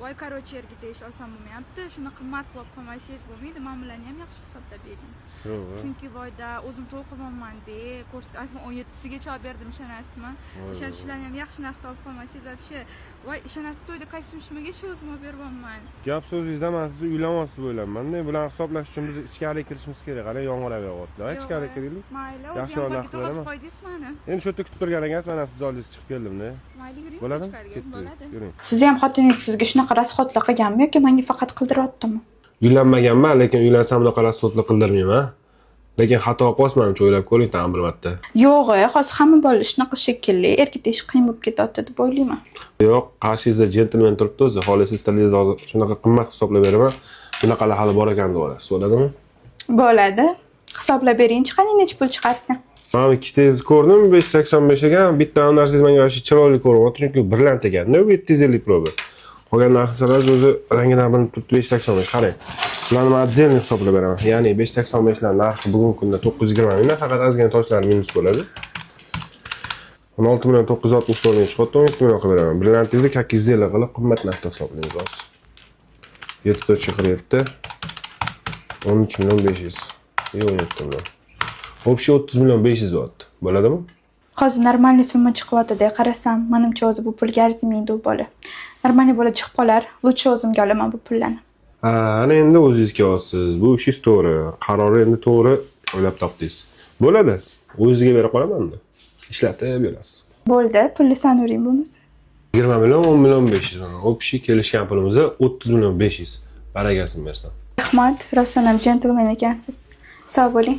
Voy, короче, erga tegish oson bo'lmayapti. Shuni qimmat qilib qolmasangiz bo'lmaydi. Man bilan ham yaxshi hisoblab bering. Yo'q. Chunki voyda, o'zim to'y qilyapman-da. Ko'rs, iPhone 17sigacha olib berdim, ishonasizmi? O'shaning uchun shularni ham yaxshi narxda olib qolmasangiz вообще. Voy, ishonasiz, to'yda kostyum shimgacha o'zim olib beryapman. Gap so'zingizda man sizni uylanmoqchi deb o'ylayapman. Bularni hisoblash uchun biz ichkariga kirishimiz kerak. Qarang, yomg'ir yog'yapti. Ichkariga kiraylik. Mayli, o'zi Yaxshiroq ham narx paket to'g'izib beraman. qo'ydingiz mani. Endi shu yerda kutib turgan ekansiz, man ham sizni oldingizga chiqib keldimda. Mayli, yuring Bo'ladimi? ichkariga. Ketdik. Bo'ladi. Yuring. Sizni ham xotiningiz sizga shunaqa расход lar qilganmi yoki menga faqat qildiryaptimi? Uylanmaganman, lekin uylansam bunaqa расход lar qildirmayman. Lekin xato qilyapsiz, manimcha, o'ylab ko'ring tag'in bir marta. Yo'q, hozir hamma bola shunaqa shekilli, erga tegish qiyin bo'lib ketyapti deb o'ylayman. Yo'q, qarshingizda jentlmen turibdi o'zi. Xohlasangiz, tilingizni hozir shunaqa qimmat hisoblab beraman. Bunaqalar hali bor ekan deb olasiz. Bo'ladimi? Bo'ladi. Hisoblab beringchi, qani, necha pul chiqarkan? Man ikkitangizni ko'rdim, 585 ekan. Bitta narsangiz menga вообще chiroyli ko'rinyapti, chunki brilliant ekanda, bu 750 проба. Qolgan narsalar o'zi rangidan bilinib turibdi, 585. Qarang. Bularni man отдельно hisoblab beraman. Ya'ni 585 lar narxi bugungi kunda 920 mingdan, faqat ozgina toshlar minus bo'ladi. 16 million 964 ming chiqyapti, 17 million qilib beraman. Brilliantingizni как изделие qilib qimmat narxda hisoblaymiz hozir. 7,47, 13 million 500. И 17 million. Общий 30 million 500 bo'lyapti. Bo'ladimi? Hozir нормальный summa chiqyapti-da, qarasam, manimcha, o'zi bu pulga arzimaydi u bola. Нормальный bola chiqib qolar, лучше o'zimga olaman bu pullarni. Ha, ana endi o'zingiz kelyapsiz. Bu ishingiz to'g'ri. Qarori endi to'g'ri o'ylab topdingiz. Bo'ladi. O'zingizga berib qolaman unda. Ishlatib berasiz. Bo'ldi, pulni sanavering bo'lmasa. 20 million, 10 million 500 mana. Общий kelishgan pulimiz 30 million 500. Barakasini bersin. Rahmat, rostdan ham jentlmen ekansiz. Sog' bo'ling.